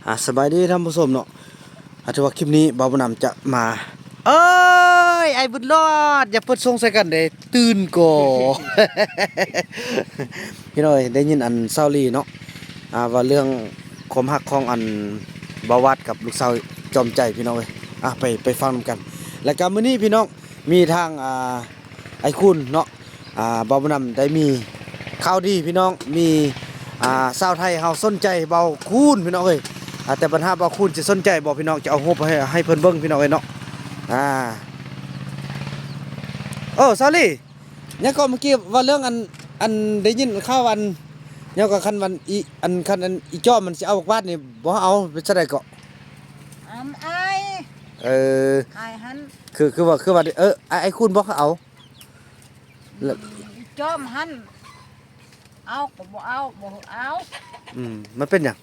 ອ່າ ສະບາຍດີທ່ານຜູ້ຊົມເນາະ ອ່າ ຖືວ່າຄລິບນີ້ບ່າວບຸນນຳຈະມາ ເອີຍ ອ້າຍບຸນລອດ ຢ່າເປີດສົ່ງໃສ່ກັນເດ້ ຕື່ນກໍ ພີ່ນ້ອງເອີຍ ໄດ້ຍິນອັນຊາວລີເນາະ ອ່າ ວ່າເລື່ອງຄວາມຮັກຂອງອັນບ່າວວັດກັບລູກສາວຈອມໃຈ ພີ່ນ້ອງເອີຍ ອ່າ ໄປ ໄປຟັງນຳກັນ ແລ້ວກະມື້ນີ້ພີ່ນ້ອງ ມີທາງ ອ່າ ອ້າຍຄູນເນາະ ອ່າ ບ່າວບຸນນຳໄດ້ມີຂ່າວດີພີ່ນ້ອງ ມີ ອ່າ ຊາວໄທເຮົາສົນໃຈບ່າວຄູນພີ່ນ້ອງເອີຍ ອ່າ ແຕ່ບັນຫາບ່າວຄູນຊິສົນໃຈບໍ່ພີ່ນ້ອງ ຈະເອົາຮູບໃຫ້ ໃຫ້ເພິ່ນເບິ່ງພີ່ນ້ອງເອີຍເນາະ ອ່າ ໂອ້ ຊາວລີ ຍັງກໍເມື່ອກີ້ເວົ້າເລື່ອງອັນ ອັນໄດ້ຍິນຂ່າວອັນ ຍັງກໍຄັນວັນອີ ອັນ ຄັນອັນອີຈອມມັນຊິເອົາບັກວາດນີ້ບໍ່ເອົາ ເປັນຈັ່ງໃດເກາະ ອຳ ອາຍ ເອີ ອາຍຫັ້ນ ຄື ຄືວ່າ ຄືວ່າ ເອີ ອ້າຍ ອ້າຍຄູນບໍ່ເອົາ ແລ້ວ ອືມ ອີຈອມຫັ້ນ ເອົາກໍບໍ່ເອົາ ບໍ່ເອົາ ອືມ ມັນເປັນຫຍັງ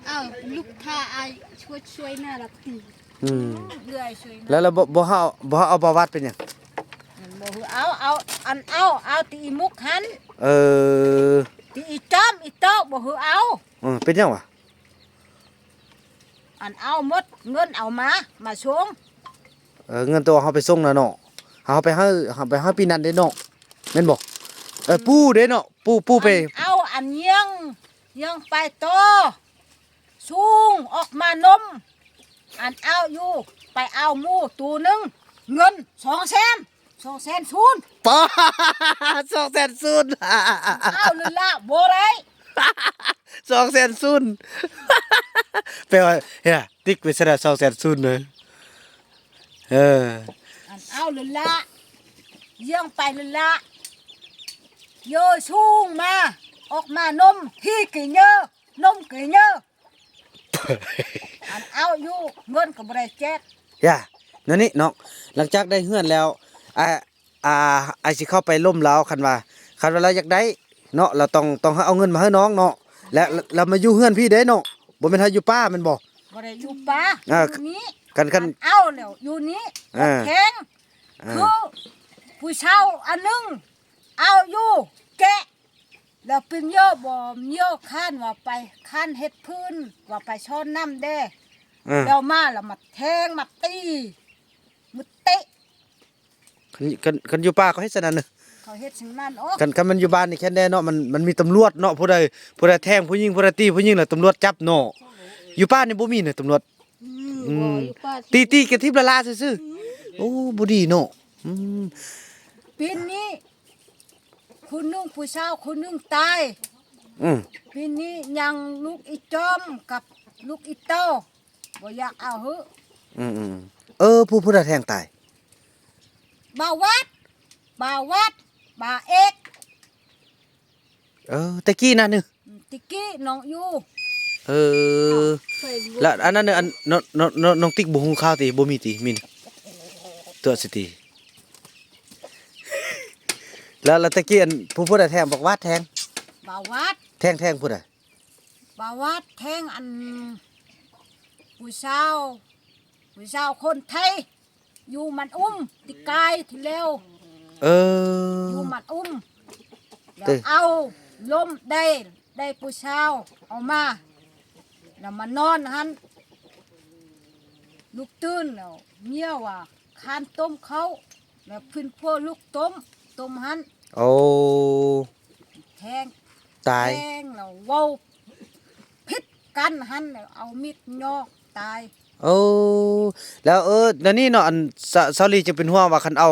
ເອົາ ລູກຄ້າອ້າຍຊ່ວຍ ຊ່ວຍໜ້າລັກຕີ ອືມ ເອື້ອຍຊ່ວຍໜ້າ ແລ້ວ ແລ້ວບໍ່ ບໍ່ເອົາ ບໍ່ເອົາບ່າວວັດເປັນຫຍັງ ບໍ່ເອົາ ເອົາ ອັນ ເອົາ ເອົາແຕ່ອີມຸກຫັ້ນ ເອີ ແຕ່ອີຈອມ ອີໂຕະ ບໍ່ເອົາ ເອີ ເປັນຫຍັງຫວາ? ອັນເອົາໝົດ ເງິນເອົາມາ ມາສົ່ງ ເອີ ເງິນໂຕເຮົາໄປສົ່ງນະເນາະ ເຮົາໄປໃຫ້ ເຮົາໄປໃຫ້ປີນັ້ນເດ້ເນາະ ແມ່ນບໍ່? ເອີ ອືມ ປູເດ້ເນາະ ປູ ປູໄປ ອັນເອົາອັນຍັງ ຍັງໄປຕໍ່ ສູງອອກມານົມ ອັນເອົາຢູ່ ໄປເອົາໝູ່ຕູໜຶ່ງ ເງິນສອງແສນ ສອງແສນສູນ ປາດ ສອງແສນສູນ ເອົາເລີຍລະ ບໍ່ໄດ້ ສອງແສນສູນ ແປວ່າ ເຮີຍ ຕິກໄປຊະນະ ສອງແສນສູນເດີ ເອີ ອັນເອົາເລີຍລະ ຢ້ຽງໄປເລີຍລະ ເຢີສູງມາ ອອກມານົມ ຂີ້ກະເຢີ ນົມກະເຢີ ອັນເອົາຢູ່ ເງິນກໍບໍ່ໄດ້ແຈກ ຢ່າ ແນວນີ້ນ້ອງ ຫຼັງຈາກໄດ້ເຮືອນແລ້ວ ອ່າ ອ່າ ອ້າຍຊິເຂົ້າໄປລົມລາວ ຄັນວ່າ ຄັນວ່າລາວຢາກໄດ້ເນາະ ລາວຕ້ອງ ຕ້ອງເອົາເງິນມາໃຫ້ນ້ອງເນາະ ແລ້ວ ແລ້ວມາຢູ່ເຮືອນພີ່ເດ້ເນາະ ບໍ່ແມ່ນເຮົາຢູ່ປ່າແມ່ນບໍ່? ບໍ່ໄດ້ຢູ່ປ່າ ອ່າ ຢູ່ນີ້ ຄັນ ຄັນ ອັນເອົາແລ້ວຢູ່ນີ້ ອ່າ ແຂງ ອ່າ ຄືຜູ້ຊາວອັນໜຶ່ງ ເອົາຢູ່ແກະ ແລ້ວເປັນເຍອະບໍ່ ເຍອະຄ້ານວ່າໄປ ຄ້ານເຮັດພື້ນ ວ່າໄປຊ້ອນນ້ຳແດ່ ເອີ ແລ້ວມາ ແລ້ວມາແທງ ມາຕີ ມາເຕະ ຄັນ ຄັນ ຄັນຢູ່ປ່າເຂົາເຮັດຊັ້ນນັ້ນ ເຂົາເຮັດຊັ້ນນັ້ນ ໂອ້ ຄັນ ຄັນມັນຢູ່ບ້ານນີ້ແຄ່ນແດ່ເນາະ ມັນ ມັນມີຕຳຫຼວດເນາະ ຜູ້ໃດ ຜູ້ໃດແທງຜູ້ຍິງ ຜູ້ໃດຕີຜູ້ຍິງ ແລ້ວຕຳຫຼວດຈັບເນາະ ຢູ່ປ່ານີ້ບໍ່ມີນະຕຳຫຼວດ ອືມ ອືມ ບໍ່ ຢູ່ປ່າ ຕີ ຕີກະທິບລະລາຊື່ໆ ໂອ້ ບໍ່ດີເນາະ ອືມ ປີນີ້ ຄົນໜຶ່ງຜູ້ຊາວຄົນໜຶ່ງຕາຍ ອືມ ປີນີ້ຍັງລູກອີຈອມກັບລູກອີເຕົ້າ ບໍ່ຢາກເອົາເຮີ ອືມໆ ເອີ ຜູ້ ຜູ້ໃດແທງຕາຍ? ບ່າວວັດ ບ່າວວັດ ບ່າວເອກ ເອີ ແຕ່ກີ້ນະ ອືມ ແຕ່ກີ້ນ້ອງຢູ່ ເອີ ແລ້ວອັນນັ້ນ ອັນ ນ້ອງ ນ້ອງ ນ້ອງ ນ້ອງຕິກບໍ່ຮູ້ຂ່າວຕິ ບໍ່ມີຕິ ມີ ຕົວະຊິຕິ ແລ້ວ ແລ້ວແຕ່ກີ້ອັນ ຜູ້ ຜູ້ໃດແທງ ບັກວາດແທງ ບ່າວວັດ ແທງ ແທງຜູ້ໃດ? ບ່າວວັດແທງອັນ ຜູ້ຊາວ ຜູ້ຊາວຄົນໄທ ຢູ່ມັນອຸມ ປີກາຍທີ່ແລ້ວ ເອີ ຢູ່ມັນອຸມ ແລ້ວເອົາລົມໄດ້ ໄດ້ຜູ້ຊາວເອົາມາ ແລ້ວມານອນຫັ້ນ ລຸກຕື່ນແລ້ວ ເມຍວ່າຄ້ານຕົ້ມເຂົ້າ ແລ້ວເພິ່ນພົວລຸກຕົ້ມ ຕົ້ມຫັ້ນ ໂອ້ ແທງ ຕາຍ ແທງແລ້ວເວົ້າຜິດກັນຫັ້ນ ແລ້ວເອົາມີດຫຍອກຕາຍ ໂອ້ ແລ້ວ ເອີ ແນວນີ້ເນາະ ອັນ ຊາວ ຊາວລີຈຶ່ງເປັນຫ່ວງວ່າຄັນເອົາ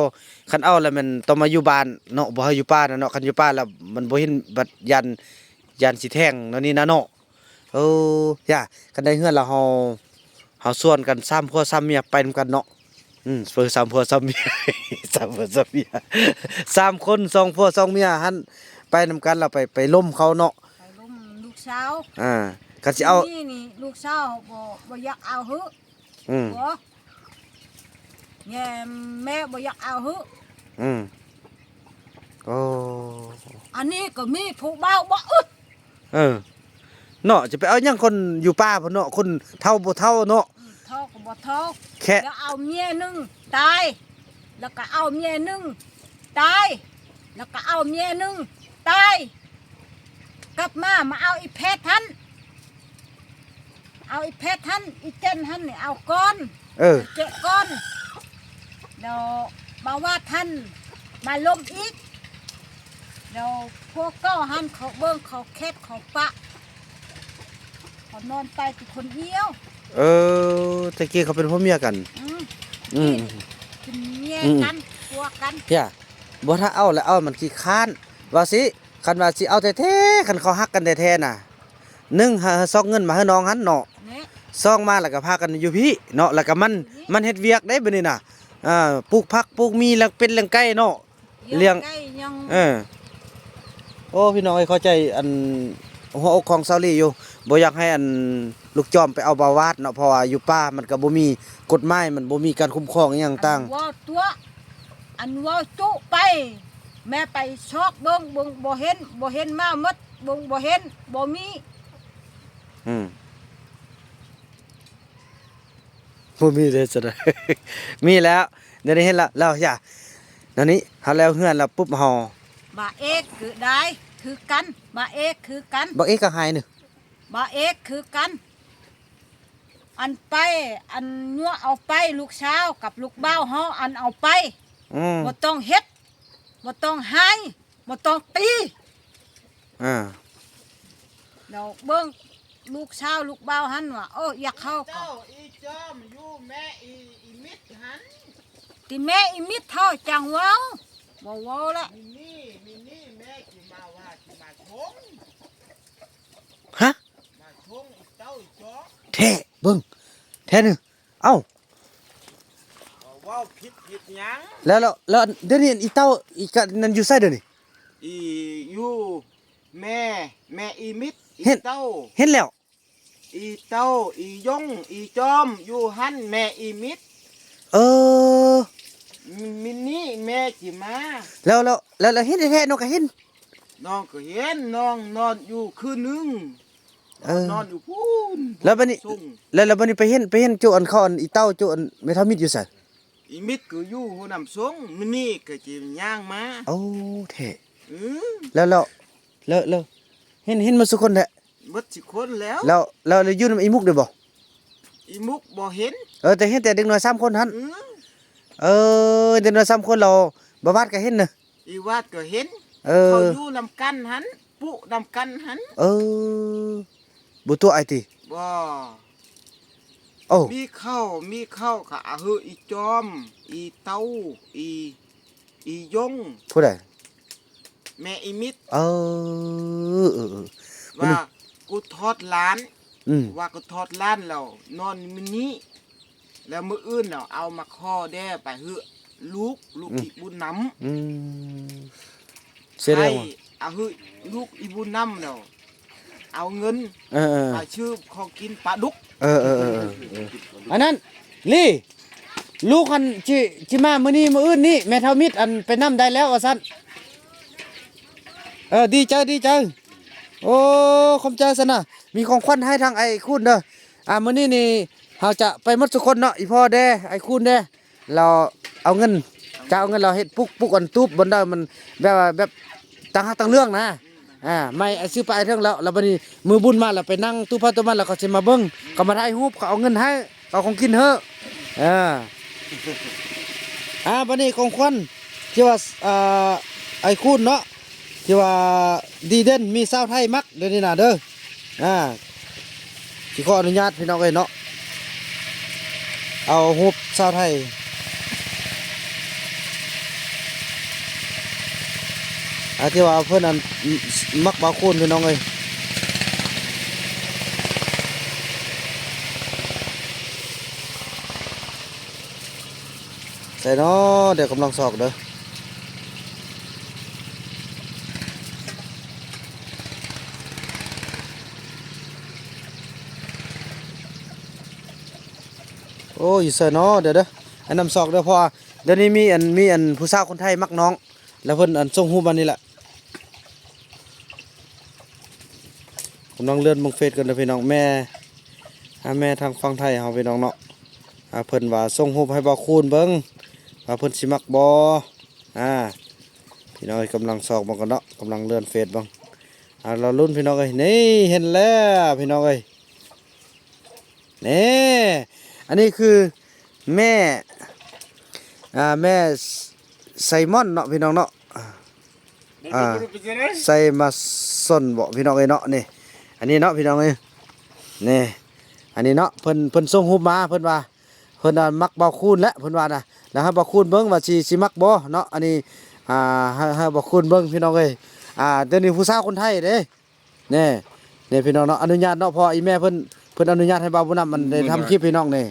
ຄັນເອົາແລ້ວແມ່ນຕ້ອງມາຢູ່ບ້ານເນາະ ບໍ່ໃຫ້ຢູ່ປ່ານະເນາະ ຄັນຢູ່ປ່າແລ້ວມັນບໍ່ເຫັນບັດຢ້ານ ຢ້ານຊິແທງແນວນີ້ນະເນາະ ເອີ ຢ່າ ຄັນໄດ້ເຮືອນແລ້ວເຮົາ ເຮົາຊວນກັນສາມຜົວສາມເມຍໄປນຳກັນເນາະ ອືມ ເອີ ສາມຜົວສາມເມຍ ສາມຜົວສາມເມຍ ສາມຄົນ ສອງຜົວສອງເມຍຫັ້ນ ໄປນຳກັນ ແລ້ວໄປ ໄປລົມເຂົາເນາະ ໄປລົມລູກສາວ ອ່າ ຄັນຊິເອົາ ນີ້ ນີ້ ລູກສາວບໍ່ ບໍ່ຢາກເອົາເຮີ ອືມ ບໍ່ ແມ່ ແມ່ບໍ່ຢາກເອົາເຮີ ອືມ ໂອ້ ອັນນີ້ກໍມີຜູ້ບ່າວບໍ່ອຶດ ເອີ ເນາະ ຈະໄປເອົາຫຍັງຄົນຢູ່ປ່າພຸ້ນເນາະ ຄົນເຖົ້າບໍ່ເຖົ້າເນາະ ອືມ ເຖົ້າກໍບໍ່ເຖົ້າ ແຄ່ ແລ້ວເອົາເມຍໜຶ່ງຕາຍ ແລ້ວກໍເອົາເມຍໜຶ່ງຕາຍ ແລ້ວກໍເອົາເມຍໜຶ່ງຕາຍ ກັບມາ ມາເອົາອີແພດຫັ້ນ ເອົາອີແພັດຫັ້ນ ອີເຈັນຫັ້ນນີ້ເອົາກ່ອນ ເອີ ແກະກ່ອນ ແລ້ວບ່າວວາດຫັ້ນມາລົມອີກ ແລ້ວພວກເກົ່າຫັ້ນເຂົາເບິ່ງ ເຂົາແຄດ ເຂົາປະ ເຂົານອນໄປແຕ່ຄົນດຽວ. ເອີ ແຕ່ກີ້ເຂົາເປັນຜົວເມຍກັນ. ອືມ ອືມ ເປັນເມຍກັນ ອືມ ຜົວກັນ ເພຍ ບໍ່ ຖ້າເອົາແລ້ວເອົາ ມັນຂີ້ຄ້ານ ວ່າຊິ ຄັນວ່າຊິເອົາແທ້ໆ ຄັນເຂົາຮັກກັນແທ້ໆນະ ໜຶ່ງ ຫາຊອກເງິນມາໃຫ້ນ້ອງຫັ້ນເນາະ ແມ່ນ ສອງມາແລ້ວກໍພາກັນຢູ່ພີ້ເນາະ ແລ້ວກໍມັນ ຢູ່ພີ້ ມັນເຮັດວຽກໄດ້ບັດນີ້ນະ ອ່າ ປູກຜັກປູກໝີ່ ລ້ຽງເປັດລ້ຽງໄກ່ເນາະ ລ້ຽງໄກ່ ລ້ຽງ ເອີ ໂອ້ ພີ່ນ້ອງເອີຍ ເຂົ້າໃຈອັນຫົວອົກຂອງສາວລີຢູ່ ບໍ່ຢາກໃຫ້ອັນລູກຈອມໄປເອົາບ່າວວາດເນາະ ເພາະວ່າຢູ່ປ່າມັນກໍບໍ່ມີກົດໝາຍ ມັນບໍ່ມີການຄຸ້ມຄອງອີ່ຫຍັງຕ່າງ ອັນເວົ້າຕົວະ ອັນເວົ້າຈຸໄປ ແມ່ໄປຊອກເບິ່ງ ເບິ່ງບໍ່ເຫັນ ບໍ່ເຫັນມາໝົດ ເບິ່ງບໍ່ເຫັນ ບໍ່ມີ ອືມ ບໍ່ມີເດ້ ຈະໄດ້ ມີແລ້ວ ດຽວນີ້ເຫັນແລ້ວ ແລ້ວຢ່າ ດຽວນີ້ເຮົາແລ້ວເຮືອນແລ້ວປຸບ ເຮົາ ບາເອກຄືໄດ້ ຄືກັນ ບາເອກຄືກັນ ບາເອກກໍຫາຍນີ້ ບາເອກຄືກັນ ອັນໄປ ອັນຍົວະເອົາໄປ ລູກສາວກັບລູກບ່າວເຮົາ ອັນເອົາໄປ ອືມ ບໍ່ຕ້ອງເຮັດ ບໍ່ຕ້ອງໃຫ້ ບໍ່ຕ້ອງຕີ ອ່າ ດຽວເບິ່ງລູກສາວລູກບ່າວຫັ້ນວ່າ ໂອ້ ຢາກເຂົ້າ ເຈົ້າ ອີຈອມຢູ່ແມ່ອີ ອີມິດຫັ້ນ ຕິແມ່ອີມິດເຮົາຈັ່ງເວົ້າ ບໍ່ເວົ້າລະ ມີນີ້ ມີນີ້ ແມ່ຊິມາວ່າ ຊິມາຊົງ ຮະ ມາຊົງອີເຕົ້າ ອີຈອມ ແທ້ ເບິ່ງ ແທ້ໜຶ່ງ ເອົ້າ ເວົ້າຜິດຜິດຫຍັງ ແລ້ວ ແລ້ວ ແລ້ວດຽວນີ້ອີເຕົ້າ ອີກະນັ້ນຢູ່ໃສດຽວນີ້ ອີຢູ່ແມ່ ແມ່ອີມິດ ອີເຕົ້າ ເຫັນແລ້ວ ອີເຕົ້າ ອີຢົງ ອີຈອມ ຢູ່ຫັ້ນ ແມ່ອີມິດ ເອີ ມື້ນີ້ແມ່ຊິມາ ແລ້ວ ແລ້ວ ແລ້ວເຫັນແທ້ໆ ນ້ອງກໍເຫັນ ນ້ອງກໍເຫັນ ນ້ອງນອນຢູ່ຄືນໜຶ່ງ ເອີ ນອນຢູ່ພຸ້ນ ແລ້ວບັດນີ້ ແລ້ວ ແລ້ວບັດນີ້ໄປເຫັນ ໄປເຫັນຈຸອັນເຂົາ ອັນອີເຕົ້າ ຈຸອັນແມ່ເຖົ້າມິດຢູ່ໃສ ອີມິດກໍຢູ່ຫົວນ້ຳຊົງ ມື້ນີ້ກໍຊິຍ່າງມາ ໂອ້ ແທ້ ອື ແລ້ວ ແລ້ວ ແລ້ວ ແລ້ວເຫັນ ເຫັນໝົດຊຸຄົນແທ້ ໝົດຊຸຄົນແລ້ວ ແລ້ວ ແລ້ວ ແລ້ວຢູ່ນຳອີມຸກໄດ້ບໍ່ ອີມຸກບໍ່ເຫັນ ເອີ ແຕ່ເຫັນແຕ່ເດັກນ້ອຍສາມຄົນຫັ້ນ ອື ເອີ ເດັກນ້ອຍສາມຄົນ ແລ້ວບ່າວວາດກໍເຫັນນະ ອີວາດກໍເຫັນ ເອີ ເຂົາຢູ່ນຳກັນຫັ້ນ ປຸນຳກັນຫັ້ນ ເອີ ບໍ່ຕົວະອ້າຍຕິ ບໍ່ ໂອ້ ມີເຂົ້າ ມີເຂົ້າກໍອາຫືອີຈອມ ອີເຕົ້າ ອີ ອີຢົງ ຜູ້ໃດ ແມ່ອີມິດ ເອີ ເອີ ເອີ ວ່າ ມື້ນີ້ ກູທອດຫຼານ ອືມ ວ່າກູທອດຫຼານແລ້ວນອນມື້ນີ້ ແລ້ວມື້ອື່ນແລ້ວເອົາມາຂໍແດ່ໄປຫືລູກ ລູກ ອືມ ອີບຸນນຳ ອືມ ສະແດງວ່າ ໃຫ້ອາຫືລູກອີບຸນນຳແລ້ວ ເອົາເງິນ ເອີ ເອີ ໄປຊື້ຂອງກິນປາດຸກ ເອີ ເອີ ເອີ ເອີ ອັນນັ້ນ ລີ ລູກຫັ້ນຊິ ຊິມາມື້ນີ້ມື້ອື່ນນີ້ ແມ່ເຖົ້າມິດອັນໄປນຳໄດ້ແລ້ວວ່າຊັ້ນ ເອີ ດີໃຈ ດີໃຈ ໂອ້ ຂອບໃຈຊັ້ນນະ ມີຂອງຂວັນໃຫ້ທາງອ້າຍຄູນເດີ ອ່າ ມື້ນີ້ນີ້ເຮົາຈະໄປໝົດທຸກຄົນເນາະ ອີພໍ່ແດ່ ອ້າຍຄູນແດ່ ລາວເອົາເງິນ ຈະເອົາເງິນລາວເຮັດປຸກ ປຸກອັນຕູບບ່ອນໃດມັນແບບວ່າ ແບບຕ່າງຮັກຕ່າງເລື່ອງນະ ອ່າ ໄມ້ ອ່າ ຊື້ປ້າຍເທິງແລ້ວ ແລ້ວບັດນີ້ມື້ບຸນມາແລ້ວໄປນັ່ງຕູ້ໃຜຕູ້ມັນ ແລ້ວເຂົາຊິມາເບິ່ງ ເຂົາມາຖ່າຍຮູບ ເຂົາເອົາເງິນໃຫ້ ເຂົາເອົາຂອງກິນໃຫ້ ເອີ ອ່າ ບັດນີ້ຂອງຂວັນທີ່ວ່າ ອ່າ ອ້າຍຄູນເນາະ ທີ່ວ່າດີເດັ່ນ ມີສາວໄທມັກດຽວນີ້ນະເດີ ອ່າ ຊິຂໍອະນຸຍາດພີ່ນ້ອງເອີຍເນາະ ເອົາຮູບສາວໄທ ອ່າ ທີ່ວ່າເພິ່ນອັນ ມັກບ່າວຄູນພີ່ນ້ອງເອີຍ. ໃສ່ເນາະ ດຽວກຳລັງຊອກເດີ ໂອ້ ຢູ່ໃສເນາະ ດຽວເດີ ໃຫ້ນຳຊອກເດີ ເພາະວ່າດຽວນີ້ມີອັນ ມີອັນຜູ້ສາວຄົນໄທມັກນ້ອງ ແລ້ວເພິ່ນອັນສົ່ງຮູບມານີ້ແຫຼະ ກຳລັງເລື່ອນເບິ່ງເຟສກ່ອນເດີພີ່ນ້ອງ ແມ່ ອ່າ ແມ່ທາງຝັ່ງໄທເຮົາພີ່ນ້ອງເນາະ ອ່າ ເພິ່ນວ່າສົ່ງຮູບໃຫ້ບ່າວຄູນເບິ່ງ ວ່າເພິ່ນຊິມັກບໍ່ ອ່າ ພີ່ນ້ອງເອີຍ ກຳລັງຊອກເບິ່ງກ່ອນເນາະ ກຳລັງເລື່ອນເຟສເບິ່ງ ອ່າ ລໍລຸ້ນພີ່ນ້ອງເອີຍ ນີ້ເຫັນແລ້ວພີ່ນ້ອງເອີຍ ນີ້ ອັນນີ້ຄືແມ່ ອ່າ ແມ່ໄຊມອນເນາະ ພີ່ນ້ອງເນາະ ອ່າ ໄຊມາຊອນບໍ ພີ່ນ້ອງເອີຍເນາະ. ນີ້ ອັນນີ້ເນາະ ພີ່ນ້ອງເອີຍ ນີ້ ອັນນີ້ເນາະ ເພິ່ນ ເພິ່ນສົ່ງຮູບມາ ເພິ່ນວ່າ ເພິ່ນວ່າມັກບ່າວຄູນແຫຼະ ເພິ່ນວ່ານະ ແລ້ວໃຫ້ບ່າວຄູນເບິ່ງວ່າຊິ ຊິມັກບໍ່ເນາະ. ອັນນີ້ ອ່າ ໃຫ້ ໃຫ້ບ່າວຄູນເບິ່ງ ພີ່ນ້ອງເອີຍ. ອ່າ ດຽວນີ້ຜູ້ສາວຄົນໄທເດ້ ແນ່ ນີ້ພີ່ນ້ອງເນາະ ອະນຸຍາດເນາະ ເພາະວ່າອີ່ແມ່ເພິ່ນ ເພິ່ນອະນຸຍາດໃຫ້ບ່າວບຸນນຳ ອັນໄດ້ທຳຄລິບພີ່ນ້ອງນີ້.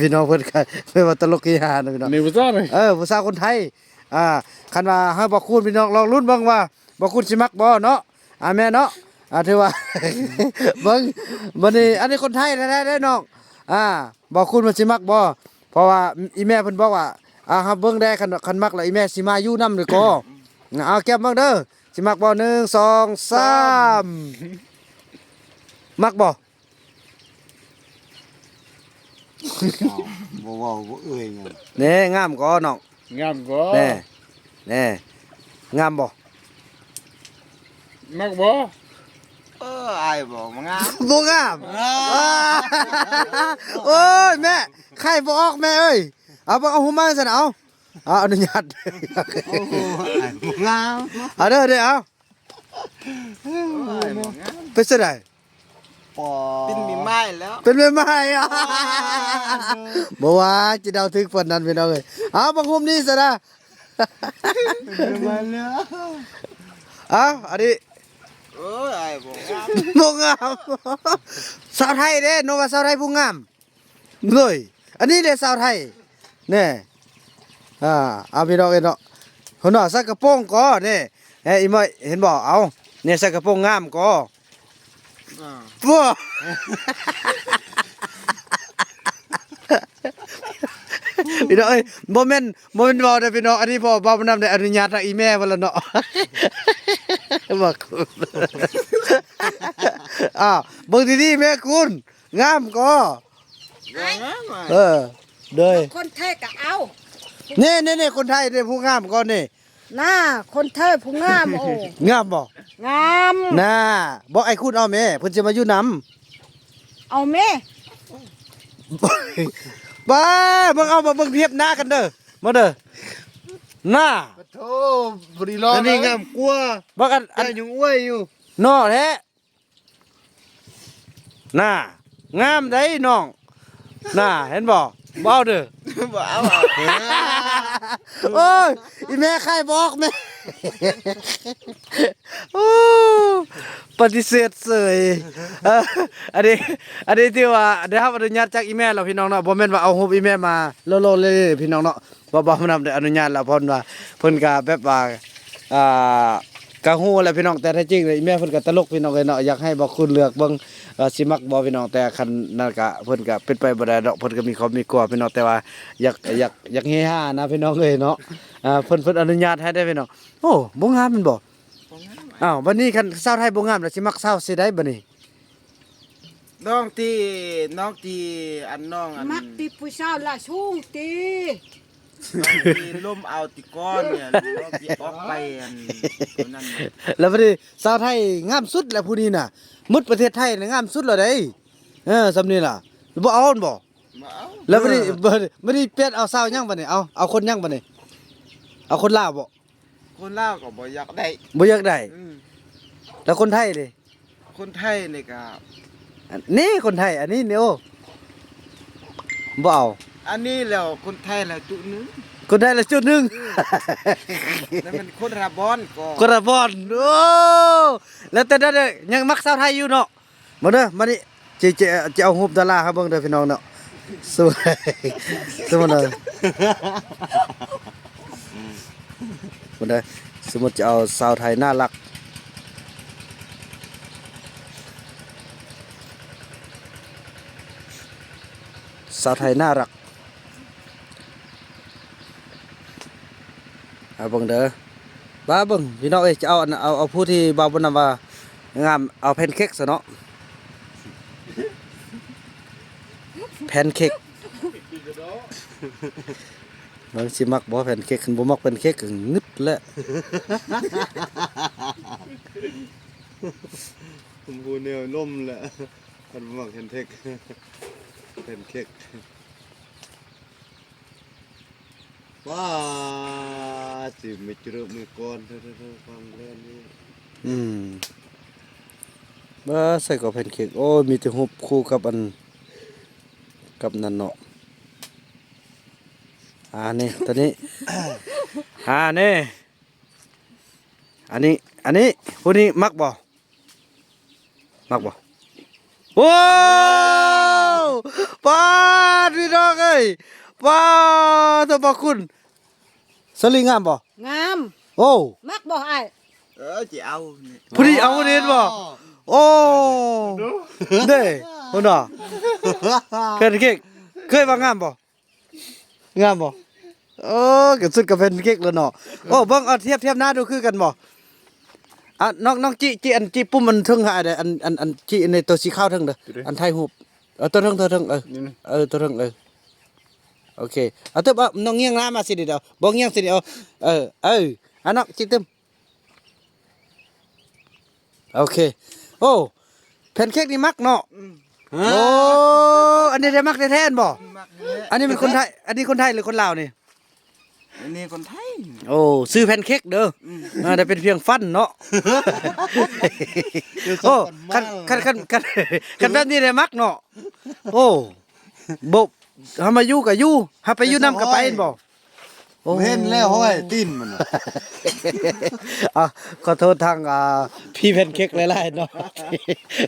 ພີ່ນ້ອງເພິ່ນກະເປັນວ່າຕະຫຼົກເຮຮາເນາະ ພີ່ນ້ອງ ນີ້ຜູ້ສາວນີ້ ເອີ ຜູ້ສາວຄົນໄທ. ອ່າ ຄັນວ່າໃຫ້ບ່າວຄູນ ພີ່ນ້ອງລອງລຸ້ນເບິ່ງວ່າບ່າວຄູນຊິມັກບໍ່ເນາະ. ອ່າ ແມ່ເນາະ ອ່າ ຖືວ່າ ເບິ່ງ ບັດນີ້ ອັນນີ້ຄົນໄທແທ້ໆເດ້ນ້ອງ. ອ່າ ບໍ່ຮູ້ວ່າຊິມັກບໍ່ ເພາະວ່າອີ່ແມ່ເພິ່ນບອກວ່າ ອ່າ ເຮົາເບິ່ງແດ່ ຄັນ ຄັນມັກແລ້ວອີ່ແມ່ຊິມາຢູ່ນຳເດີກໍ. ເອົາແກ້ມເບິ່ງເດີ ຊິມັກບໍ່ ໜຶ່ງ ສອງ ສາມ ມັກບໍ່? ອ້າວ ບໍ່ເວົ້າບໍ່ເອີ່ຍຫຍັງ ແນ່ ງາມກໍນ້ອງ ງາມກໍ ແນ່ ແນ່ ງາມບໍ່? ມັກບໍ່? ເອີ ອ້າຍບໍ່ງາມ ບໍ່ງາມ ເອີ ໂອ້ຍ ແມ່ ໄຂ່ບໍ່ອອກແມ່ເອີຍ. ເອົາ ເບິ່ງ ເອົາຫຸມມາຊັ້ນ ເອົາ ເອົາ ອະນຸຍາດ ໂອ້ໂຫ ອ້າຍບໍ່ງາມ ເອົາເດີ ເດີ ເອົາ ໂອ້ຍ ອ້າຍບໍ່ງາມ ເປັນຈັ່ງໃດ? ເປັນແມ່ໝ້າຍແລ້ວ ເປັນແມ່ໝ້າຍ ບໍ່ວ່າຊິເດົາຖືກປານນັ້ນ ພີ່ນ້ອງເອີຍ. ເອົາ ເບິ່ງຫຸມນີ້ຊັ້ນນະ ເປັນແມ່ໝ້າຍແລ້ວ ເອົາ ອັນນີ້ ໂອ້ຍ ອ້າຍບໍ່ງາມ ບໍ່ງາມ ສາວໄທເດ້ ນ້ອງວ່າສາວໄທຜູ້ງາມ ເລີຍ ອັນນີ້ແຫຼະສາວໄທ ແນ່ ອ່າ ເອົາ ພີ່ນ້ອງເອີຍເນາະ ເຫັນບໍ່ ໃສ່ກະໂປງກໍ ແນ່ ແນ່ ອີ່ມ້ອຍ ເຫັນບໍ່ ເອົາ ແນ່ ໃສ່ກະໂປງງາມກໍ ອ່າ ໂອ້ ພີ່ນ້ອງເອີຍ ບໍ່ແມ່ນ ບໍ່ແມ່ນເວົ້າເດີພີ່ນ້ອງ ອັນນີ້ພໍ່ບ່າວບຸນນຳໄດ້ອະນຸຍາດທາງອີ່ແມ່ເພິ່ນແລ້ວເນາະ ບໍ່ ອ້າວ ເບິ່ງດີໆ ແມ່ຄຸນ ງາມກໍ ງາມ ເອີ ໂດຍ ຄົນໄທກໍເອົາ ນີ້ໆໆ ຄົນໄທນີ້ຜູ້ງາມກໍນີ້ ໜ້າ ຄົນໄທຜູ້ງາມ ໂອ້ ງາມບໍ່? ງາມ ໜ້າ ບອກອ້າຍຄູນເອົາແມ້ ເພິ່ນຊິມາຢູ່ນຳ ເອົາແມ້ ບ້າ ເບິ່ງເອົາ ມາເບິ່ງພຽບໜ້າກັນເດີ ມາເດີ ໜ້າ ປະໂທ ບໍ່ໄດ້ລອງ ອັນນີ້ງາມກວ່າ ບັກອັນ ອັນຍຸງອວຍຢູ່ ເນາະແທ້. ໜ້າ ງາມໃດ໋ນ້ອງ ໜ້າ ເຫັນບໍ່? ບໍ່ເອົາເດີ ບໍ່ເອົາ ໂອ້ຍ ອີ່ແມ່ຂາຍບໍ່ອອກແມ່ ໂອ້ ປະຕິເສດເສີຍ ເອີ ອັນນີ້ ອັນນີ້ຖືວ່າໄດ້ຮັບອະນຸຍາດຈາກອີ່ແມ່ແລ້ວ ພີ່ນ້ອງເນາະ ບໍ່ແມ່ນວ່າເອົາຮູບອີ່ແມ່ມາໂລໆເລໆ ພີ່ນ້ອງເນາະ. ບໍ່ ບ່າວບຸນນຳໄດ້ອະນຸຍາດແລ້ວ ເພາະວ່າເພິ່ນກະແບບວ່າ ອ່າ ກະຮູ້ແຫຼະພີ່ນ້ອງ ແຕ່ແທ້ຈິງແລ້ວອີ່ແມ່ເພິ່ນກະຕະຫຼົກພີ່ນ້ອງເອີຍເນາະ ຢາກໃຫ້ບ່າວຄູນເລືອກເບິ່ງ ເອີ ຊິມັກບໍ່ພີ່ນ້ອງ ແຕ່ຄັນນັ້ນກະເພິ່ນກະເປັນໄປບໍ່ໄດ້ດອກ ເພິ່ນກະມີຄອບມີຄົວພີ່ນ້ອງ ແຕ່ວ່າຢາກ ຢາກ ຢາກເຮຮານະພີ່ນ້ອງເອີຍເນາະ ອ່າ ເພິ່ນ ເພິ່ນອະນຸຍາດໃຫ້ເດ້ພີ່ນ້ອງ. ໂອ້ ບໍ່ງາມແມ່ນບໍ່? ບໍ່ງາມ. ອ້າວ ບັດນີ້ຄັນສາວໄທບໍ່ງາມແລ້ວຊິມັກສາວຊິໃດບັດນີ້? ນ້ອງທີ່ ນ້ອງທີ່ ອັນ ນ້ອງ ອັນ ມັກຕິຜູ້ສາວລະສູງຕິ ນ້ອງທີ່ລົມເອົາຕິກ່ອນນີ້ ນ້ອງທີ່ອອກໄປ ອັນ ຕົວນັ້ນ. ແລ້ວບັດນີ້ສາວໄທງາມສຸດແລ້ວຜູ້ນີ້ນະ ໝົດປະເທດໄທນະງາມສຸດແລ້ວເດ້. ເອີ ສ່ຳນີ້ລະ ບໍ່ເອົາແມ່ນບໍ່? ບໍ່ເອົາ. ແລ້ວບັດນີ້ ບັດນີ້ປ່ຽນເອົາສາວຫຍັງບັດນີ້? ເອົາ ເອົາຄົນຫຍັງບັດນີ້? ເອົາຄົນລາວບໍ່? ຄົນລາວກໍບໍ່ຢາກໄດ້ ບໍ່ຢາກໄດ້. ອືມ ແລ້ວຄົນໄທເດ? ຄົນໄທນີ້ກໍ ອັນນີ້ຄົນໄທ ອັນນີ້ນີ້ ໂອ້ ບໍ່ເອົາ. ອັນນີ້ແລ້ວຄົນໄທລະຈຸໜຶ່ງ ຄົນໄທລະຈຸໜຶ່ງ. ອືມ ແລ້ວມັນຄົນລະບ່ອນກໍ ຄົນລະບ່ອນ. ໂອ້ ແລ້ວແຕ່ນັ້ນເດີ ຍັງມັກສາວໄທຢູ່ເນາະ. ມາເດີ ມານີ້ ຊິ ຊິ ຊິເອົາຮູບດາລາໃຫ້ເບິ່ງເດີພີ່ນ້ອງເນາະ. ສະ ສະ ເດີ ມາເດີ ສົມມຸດຈະເອົາສາວໄທໜ້າຮັກ ສາວໄທໜ້າຮັກ. ເອົາເບິ່ງເດີ ວ່າເບິ່ງພີ່ນ້ອງເອີຍ ຈະເອົາອັນ ເອົາ ເອົາຜູ້ທີ່ບ່າວບຸນນຳວ່າງາມ ເອົາແພນເຄັກຊະເນາະ ແພນເຄັກ. ເບິ່ງຊິມັກບໍ່ແພນເຄັກ ຄັນບໍ່ມັກແພນເຄັກກໍງຶດແຫຼະ ບໍ່ຮູ້ແນວລົມແຫຼະ ຄັນບໍ່ມັກແພນເຄັກ. ແພນເຄັກ ວ້າ ຊິມີຈະເລີ່ມມີກ່ອນເດີ ຟັງແລ້ວນີ້ ອືມ ບໍ່ໃສ່ກໍແພນເຄັກ ໂອ້ຍ ມີແຕ່ຮູບຄູ່ກັບອັນ ກັບນັ້ນເນາະ ອ່າ ນີ້ ຕົວນີ້ ອ່າ ນີ້ ອັນນີ້ ອັນນີ້ ຜູ້ນີ້ມັກບໍ່? ມັກບໍ່? ໂອ້ ປາດ ພີ່ນ້ອງເອີຍ ປາດ ເຈົ້າພະຄຸນ ສາລີງາມບໍ່? ງາມ ໂອ້ ມັກບໍ່ອ້າຍ? ເອີ ຊິເອົານີ້ ຜູ້ນີ້ເອົານີ້ເຫັນບໍ່? ໂອ້ ເດ້ ພຸ້ນນະ ເຄີຍ ເຄີຍວ່າງາມບໍ່? ງາມບໍ່? ເອີ ກະສຸດກະເປັນເຄັກແລ້ວເນາະ ໂອ້ ເບິ່ງ ເອົາທຽບ ທຽບໜ້າດູຄືກັນບໍ່? ອ່ະ ນ້ອງ ນ້ອງຈິ ຈິ ອັນຈິປຸ່ມອັນເທິງໃຫ້ອ້າຍເດີ ອັນ ອັນ ອັນຈິອັນນີ້ໂຕສີຂາວເທິງເດີ ອັນຖ່າຍຮູບ ເອີ ໂຕເທິງ ໂຕເທິງ ເອີ ເອີ ໂຕເທິງ ເອີ ໂອເຄ ເອົາຕຶບ ເອົາ ນ້ອງງຽງໜ້າມາຊິນີ້ເດີ ບໍ່ງຽງຊິນີ້ ເອົາ ເອີ ເອີ ອັນນ້ອງຈິຕຶບ ໂອເຄ ໂອ້ ແພນເຄັກນີ້ມັກເນາະ ອືມ ໂອ້ ອັນນີ້ໄດ້ມັກແທ້ໆ ແມ່ນບໍ່? ມັກແທ້ ອັນນີ້ແມ່ນຄົນໄທ ອັນນີ້ຄົນໄທ ຫຼື ຄົນລາວນີ້? ອັນນີ້ຄົນໄທ ໂອ້ ຊື່ແພນເຄັກເດີ ອືມ ອ່າ ໄດ້ເປັນພຽງຟັນເນາະ ໂອ້ ຄັນ ຄັນ ຄັນ ຄັນ ຄັນແບບນີ້ໄດ້ມັກເນາະ ໂອ້ ບໍ່ ເຮົາມາຢູ່ກະຢູ່ ເຮົາໄປຢູ່ນຳກະໄປ ແມ່ນບໍ່? ໂອ້ ເຫັນແລ້ວຫ້ອຍຕີນມັນນະ ອ່າ ຂໍໂທດທາງ ອ່າ ພີ່ແພນເຄັກຫຼາຍໆເນາະ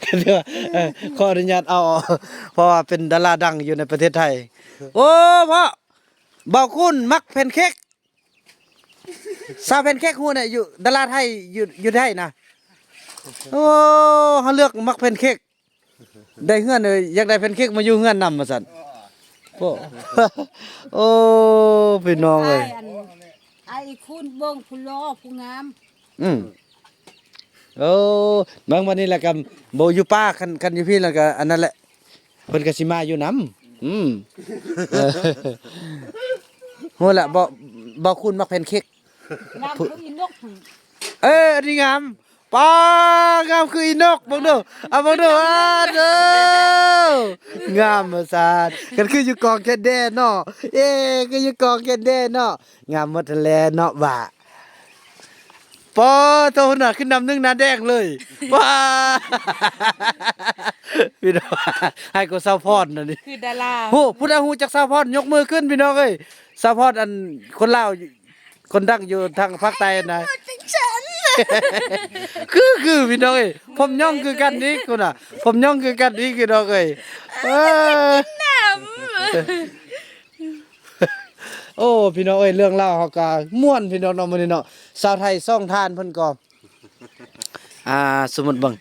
ຄືວ່າ ເອີ ຂໍອະນຸຍາດເອົາ ເພາະວ່າເປັນດາລາດັງຢູ່ໃນປະເທດໄທ ໂອ້ ພໍ່ ບ່າວຄູນມັກແພນເຄັກ ສາວແພນເຄັກຮູ້ນະ ຢູ່ດາລາໄທ ຢູ່ ຢູ່ໄທນະ ໂອ້ ເຮົາເລືອກມັກແພນເຄັກ ໄດ້ເຮືອນເອີຍ ຢາກໄດ້ແພນເຄັກມາຢູ່ເຮືອນນຳວ່າຊັ້ນ ໂອ້ ໂອ້ ພີ່ນ້ອງເອີຍ ອ້າຍ ອັນ ອ້າຍຄູນເບິ່ງຜູ້ຫຼໍ່ຜູ້ງາມ ອືມ ໂອ້ ເບິ່ງບັດນີ້ແລ້ວກະບໍ່ຢູ່ປ່າ ຄັນ ຄັນຢູ່ພີ້ແລ້ວກະອັນນັ້ນແຫຼະ ເພິ່ນກະຊິມາຢູ່ນຳ ອືມ ເອີ ຮູ້ລະ ບໍ່ ບໍ່ຄູນມັກແພນເຄັກ ງາມຄືອີນົກ ເອີ ອັນນີ້ງາມ ປ້າ ງາມຄືອີນົກ ເບິ່ງດູ ເອົາເບິ່ງດູ ອ້າ ເດີ ງາມວ່າຊັ້ນ ຄັນຄືຢູ່ກອງແຄນແດເນາະ ເອີ ຄືຢູ່ກອງແຄນແດເນາະ ງາມໝົດຫັ້ນແຫຼະເນາະ ຫວາ ປ້າ ໂທ້ ໜ້າຂຶ້ນນຳໜຶ່ງ ໜ້າແດງເລີຍ ປ້າ ພີ່ນ້ອງ ໃຫ້ກວ່າສາວພອນນັ້ນນີ້ ຄືດາລາ ໂຫ ຜູ້ໃດຮູ້ຈັກສາວພອນຍົກມືຂຶ້ນ ພີ່ນ້ອງເອີຍ ສາວພອນ ອັນ ຄົນລາວ ຄົນດັງຢູ່ທາງພາກໃຕ້ນະ ຄື ຄື ພີ່ນ້ອງເອີຍ ຜົມຫຍ້ອງຄືກັນອີກພຸ້ນນະ ຜົມຫຍ້ອງຄືກັນອີກ ພີ່ນ້ອງເອີຍ ເອີ ໂອ້ ພີ່ນ້ອງເອີຍ ເລື່ອງລາວເຮົາກະມ່ວນ ພີ່ນ້ອງເນາະ ມື້ນີ້ເນາະ ຊາວໄທສອງທ່ານເພິ່ນກໍ ອ່າ ສົມມຸດເບິ່ງ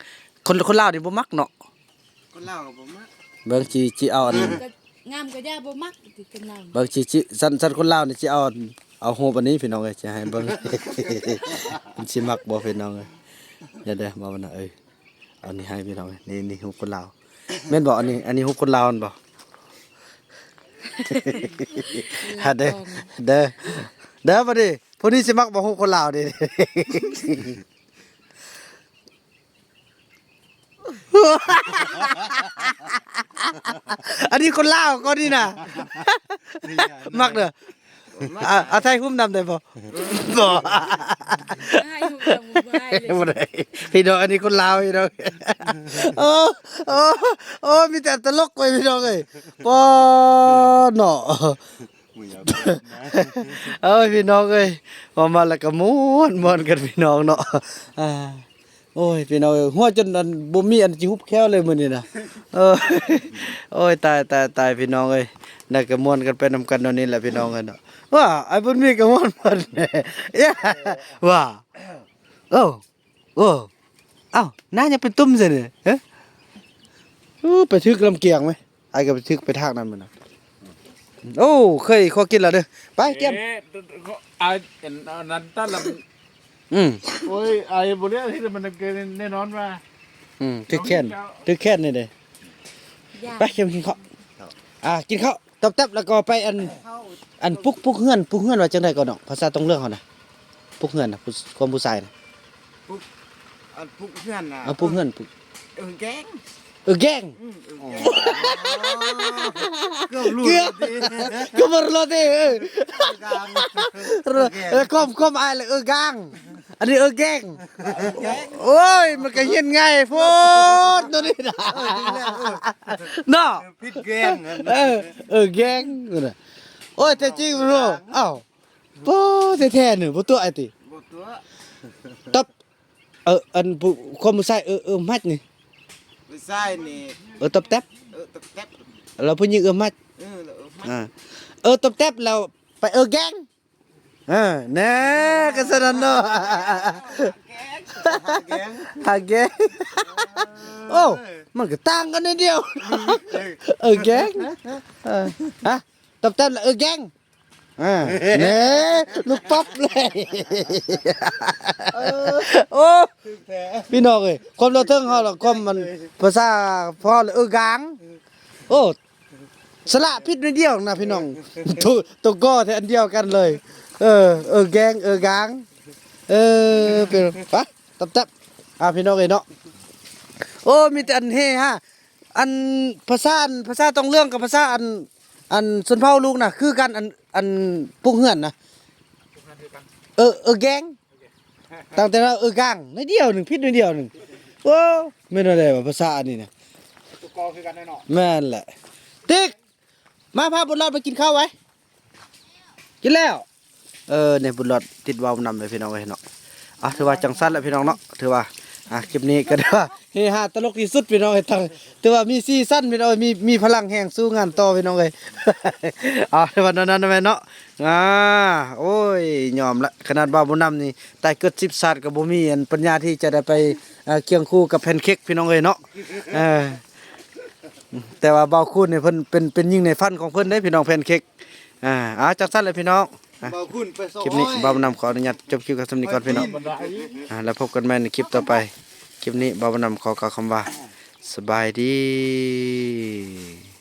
ຄົນ ຄົນລາວນີ້ບໍ່ມັກເນາະ ຄົນລາວກໍບໍ່ມັກ ເບິ່ງ ຊິ ຊິເອົາອັນ ງາມກໍ ງາມກໍຢ່າບໍ່ມັກ ຕິຄົນລາວ ເບິ່ງ ຊິ ຊິ ຊັ້ນ ຊັ້ນຄົນລາວນີ້ຊິເອົາ ເອົາຮູບອັນນີ້ ພີ່ນ້ອງເອີຍ ຊິໃຫ້ເບິ່ງ ເພິ່ນຊິມັກບໍ່ ພີ່ນ້ອງເອີຍ ດຽວເດີ ເວົ້ານະ ເອີ ເອົານີ້ໃຫ້ ພີ່ນ້ອງເອີຍ ນີ້ ນີ້ຮູບຄົນລາວ ແມ່ນບໍ່ ອັນນີ້ ອັນນີ້ຮູບຄົນລາວແມ່ນບໍ່? ຫາເດີ ເດີ ເດີ ບັດນີ້ ຜູ້ນີ້ຊິມັກບໍ່ ຮູບຄົນລາວນີ້? ອັນນີ້ຄົນລາວກໍນີ້ນະ ມັກເດີ ອາ ອາໄທຮຸມນຳໄດ້ບໍ່? ບໍ່ ໃຫ້ຮູບນຳບໍ່ໄດ້ເລີຍ ບໍ່ໄດ້ ພີ່ນ້ອງ ອັນນີ້ຄົນລາວ ພີ່ນ້ອງ ໂອ້ ໂອ້ ໂອ້ ມີແຕ່ຕະຫຼົກເວີຍ ພີ່ນ້ອງເອີຍ ປ້າ ເນາະ. ເອີຍ ພີ່ນ້ອງເອີຍ ເວົ້າມາແລ້ວກໍມ່ວນ ມ່ວນກັນ ພີ່ນ້ອງເນາະ ອ່າ ໂອ້ຍ ພີ່ນ້ອງເອີຍ ຫົວຈົນອັນ ບໍ່ມີອັນຊິຮຸບແຂ້ວເລີຍມື້ນີ້ນະ ເອີ ໂອ້ຍ ຕາຍ ຕາຍ ຕາຍ ພີ່ນ້ອງເອີຍ ແລ້ວກໍມ່ວນກັນໄປນຳກັນແນວນີ້ແຫຼະ ພີ່ນ້ອງເອີຍເນາະ ວ້າ ອ້າຍບຸນມີກໍມ່ວນໝົດ ວ້າ ໂອ້ ໂອ້ ອ້າວ ໜ້າຍັງເປັນຕຸ່ມຊະນີ້ ເອີ ໄປຖືກລຳກຽງໄໝ? ອ້າຍກໍໄປຖືກໄປທາງນັ້ນມື້ນັ້ນ ໂອ້ ເຄີຍຂໍກິນແລ້ວເດີ ໄປກຽມ ເອະ ອ້າຍ ອັນ ອັນນັ້ນຕາລະ ອືມ ໂອ້ຍ ອ້າຍບໍ່ເລືອກທີ່ມັນແນ່ນອນວ່າ ອືມ ຖືກແຂນ ຖືກແຂນນີ້ເດ້ ໄປກຽມກິນເຂົ້າ ອ່າ ກິນເຂົ້າ ຕັບໆ ແລ້ວກໍໄປອັນ ອັນປຸກ ປຸກເຮືອນ ປຸກເຮືອນວ່າຈັ່ງໃດກໍເນາະ ພາສາຕົງເລື່ອງເຮົານະ ປຸກເຮືອນນະ ຜູ້ ຄວາມຜູ້ຊາຍນະ ປຸກ ອັນປຸກເຮືອນນະ ເອີ ປຸກເຮືອນ ປຸກ ເອີ ແກງ ເອີແກງ ອືມ ເອີແກງ ເກືອບຫຼຸດ ເກືອບ ເກືອບບໍ່ລົດເດ້ ເອີ ເອີກາງ ເອີ ເອີ ຄວາມ ຄວາມອ້າຍລະເອີກາງ ອັນນີ້ເອີແກງ ເອີແກງ ໂອ້ຍ ມັນກະຮຽນງ່າຍໂພດໂຕນີ້ນະ ເອີ ເນາະ ຜິດແກງ ເອີ ເອີແກງ ໂອ້ຍ ແທ້ຈິງ ເອີກາງ ເອົ້າ ໂອ້ ແທ້ໆ ນີ້ບໍ່ຕົວະຕິ ບໍ່ຕົວະ ຕັບ ເອີ ອັນຜູ້ ຄວາມຜູ້ຊາຍ ເອີ ເອີມັດນີ້ ຜູ້ຊາຍນີ້ ເອີຕັບແຕັບ ເອີຕັບແຕັບ ແລ້ວຜູ້ຍິງເອີມັດ ເອີ ແລ້ວເອີມັດ ອ່າ ເອີຕັບແຕັບ ແລ້ວໄປເອີແກງ ເອີ ແນ່ ກະສະນັ້ນເນາະ ຫາແກງ ຫາແກງ ໂອ້ ມັນກະຕ່າງກັນໜ້ອຍດຽວ ເອີແກງ ເອີ ຮະ ຕັບແຕັບ ແລ້ວເອີແກງ ອ່າ ແນ່ ລູກປັບເລີຍ ເອີ ໂອ້ ຖືກແທ້ ພີ່ນ້ອງເອີຍ ຄວາມລາວເທິງເຮົາລະ ຄວາມມັນ ເອີ ພາສາພໍ່ລະເອີກາງ ເອີ ໂອ້ ສະຫຼະຜິດໜ້ອຍດຽວນະພີ່ນ້ອງ ໂຕ ໂຕກໍແທ້ອັນດຽວກັນເລີຍ ເອີ ເອີແກງ ເອີກາງ ເອີ ເປັນ ປະ ຕັບແຕັບ ອ່າ ພີ່ນ້ອງເອີຍເນາະ ໂອ້ ມີແຕ່ອັນເຮຮາ ອັນພາສາ ອັນພາສາຕ້ອງເລື່ອງກັບພາສາອັນ ອັນຊົນເຜົ່າລູກນະ ຄືກັນ ອັນ ອັນປຸກເຮືອນນະ ເອີ ເອີແກງ ຕັ້ງແຕ່ວ່າເອີກາງໜ້ອຍດຽວໜຶ່ງ ຜິດໜ້ອຍດຽວໜຶ່ງ ໂອ້ ແມ່ນແນວໃດວະ ພາສາອັນນີ້ນະ ຕົວກໍຄືກັນແນ່ເນາະ ແມ່ນແຫຼະ ຕິກ ມາ ພາບຸນລອດໄປກິນເຂົ້າໄວ້ ກິນແລ້ວ ເອີ ນີ້ບຸນລອດຕິດເວົ້ານຳເລີຍພີ່ນ້ອງເອີຍເນາະ ອ່າ ຖືວ່າຈັ່ງຊັ້ນແຫຼະພີ່ນ້ອງເນາະ ຖືວ່າ ອ່າ ຄລິບນີ້ກະຖືວ່າເຮຮາຕະຫຼົກທີ່ສຸດພີ່ນ້ອງເອີຍ ທັງ ຖືວ່າມີສີສັນພີ່ນ້ອງເອີຍ ມີ ມີພະລັງແຮງສູ້ງານຕໍ່ພີ່ນ້ອງເອີຍ ອ່າ ຖືວ່າແນວນັ້ນແມ່ນເນາະ ອ່າ ໂອ້ຍ ຍອມລະ ຂະໜາດບ່າວບຸນນຳນີ້ຕາຍເກີດສິບຊາດກະບໍ່ມີອັນປັນຍາທີ່ຈະໄດ້ໄປ ອ່າ ຄຽງຄູ່ກັບແພນເຄັກພີ່ນ້ອງເອີຍເນາະ ເອີ ແຕ່ວ່າບ່າວຄູນນີ້ເພິ່ນເປັນ ເປັນຍິງໃນຝັນຂອງເພິ່ນເດ້ພີ່ນ້ອງ ແພນເຄັກ ອ່າ ອ່າ ຈັ່ງຊັ້ນແຫຼະພີ່ນ້ອງ ອ່າ ບ່າວຄູນໄປຊອກ ຄລິບນີ້ບ່າວບຸນນຳຂໍອະນຸຍາດຈົບຄລິບກັນສ່ຳນີ້ກ່ອນພີ່ນ້ອງ ອ່າ ແລ້ວພົບກັນໃໝ່ໃນຄລິບຕໍ່ໄປ ຄລິບນີ້ບ່າວບຸນນຳຂໍກ່າວຄຳວ່າ ສະບາຍດີ.